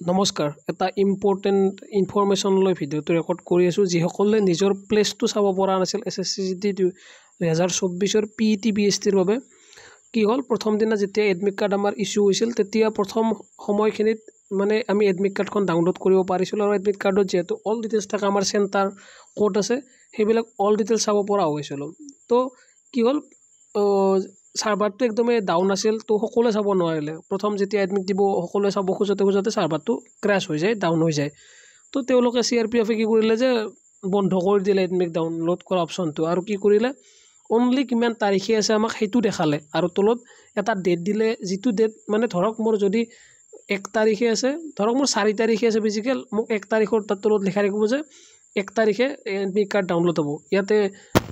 নমস্কাৰ, এটা important information লৈ ভিডিঅ'টো ৰেকৰ্ড কৰি আছোঁ। যিসকলে নিজৰ প্লেচটো চাব পৰা নাছিল এছএছচি জি ডি 2024ৰ পিইটি পিএইচটিৰ বাবে কি হ'ল, প্ৰথম দিনা যেতিয়া এডমিট কাৰ্ড আমাৰ ইছ্যু হৈছিল, তেতিয়া প্ৰথম সময়খিনিত মানে আমি এডমিট কাৰ্ডখন ডাউনলোড কৰিব পাৰিছিলোঁ আৰু এডমিট কাৰ্ডত যিহেতু অল ডিটেইলছ থাকে, আমাৰ চেণ্টাৰ ক'ত আছে সেইবিলাক অল ডিটেইলছ চাব পৰা হৈছিলোঁ। তো কি হ'ল, ছাৰ্ভাৰটো একদমেই ডাউন আছিল, তো সকলোৱে চাব নোৱাৰিলে। প্ৰথম যেতিয়া এডমিট দিব, সকলোৱে চাব খোজোঁতে খোজোঁতে ছাৰ্ভাৰটো ক্ৰেছ হৈ যায়, ডাউন হৈ যায়। তো তেওঁলোকে চিআৰপিএফে কি কৰিলে যে বন্ধ কৰি দিলে এডমিট ডাউনলোড কৰা অপশ্যনটো আৰু কি কৰিলে, অনলি কিমান তাৰিখে আছে আমাক সেইটো দেখালে আৰু তলত এটা ডেট দিলে, যিটো ডেট মানে ধৰক মোৰ যদি 1 তাৰিখে আছে, ধৰক মোৰ 4 তাৰিখে আছে ফিজিকেল, মোক 1 তাৰিখৰ তাত তলত লিখা থাকিব যে 1 তাৰিখে এডমিট কাৰ্ড ডাউনলোড হ'ব। ইয়াতে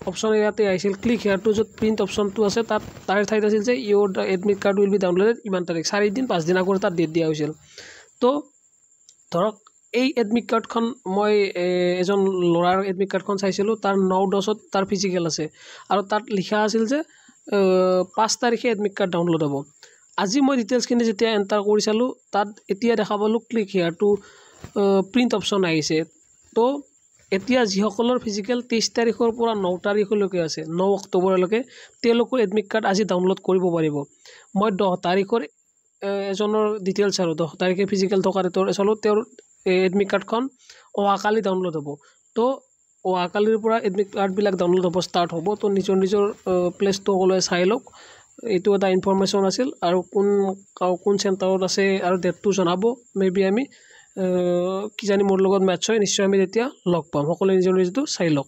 অপশ্যন ইয়াতে আহিছিল ক্লিক হেয়াৰটো, য'ত প্ৰিণ্ট অপশ্যনটো আছে তাত তাৰ ঠাইত আছিল যে your admit card will be downloaded ইমান তাৰিখ, 4 দিন 5 দিন আগৰ তাত ডেট দিয়া হৈছিল। তো ধৰক এই এডমিট কাৰ্ডখন মই এজন ল'ৰাৰ এডমিট কাৰ্ডখন চাইছিলোঁ, তাৰ 9-10ত তাৰ ফিজিকেল আছে আৰু তাত লিখা আছিল যে 5 তাৰিখে এডমিট কাৰ্ড ডাউনলোড হ'ব। আজি মই ডিটেইলছখিনি যেতিয়া এণ্টাৰ কৰি চালোঁ, তাত এতিয়া দেখা পালোঁ click here to print option আহিছে। তো এতিয়া যিসকলৰ ফিজিকেল 23 তাৰিখৰ পৰা 9 তাৰিখলৈকে আছে, 9 অক্টোবৰলৈকে, তেওঁলোকৰ এডমিট কাৰ্ড আজি ডাউনলোড কৰিব পাৰিব। মই 10 তাৰিখৰ এজনৰ ডিটেইলছ চালোঁ, 10 তাৰিখে ফিজিকেল থকা তেওঁৰ চালোঁ, তেওঁৰ এডমিট কাৰ্ডখন অহাকালি ডাউনলোড হ'ব। তো অহাকালিৰ পৰা এডমিট কাৰ্ডবিলাক ডাউনলোড হ'ব ষ্টাৰ্ট হ'ব। তো নিজৰ নিজৰ প্লেচটো সকলোৱে চাই লওক। এইটো এটা ইনফৰ্মেশ্যন আছিল আৰু কোন কোন চেণ্টাৰত আছে আৰু ডেটটো জনাব। মে বি আমি কিজানি মোৰ লগত মেটচ হয়, নিশ্চয় আমি তেতিয়া লগ পাম। সকলোৱে নিজৰ নিজৰটো চাই লওক।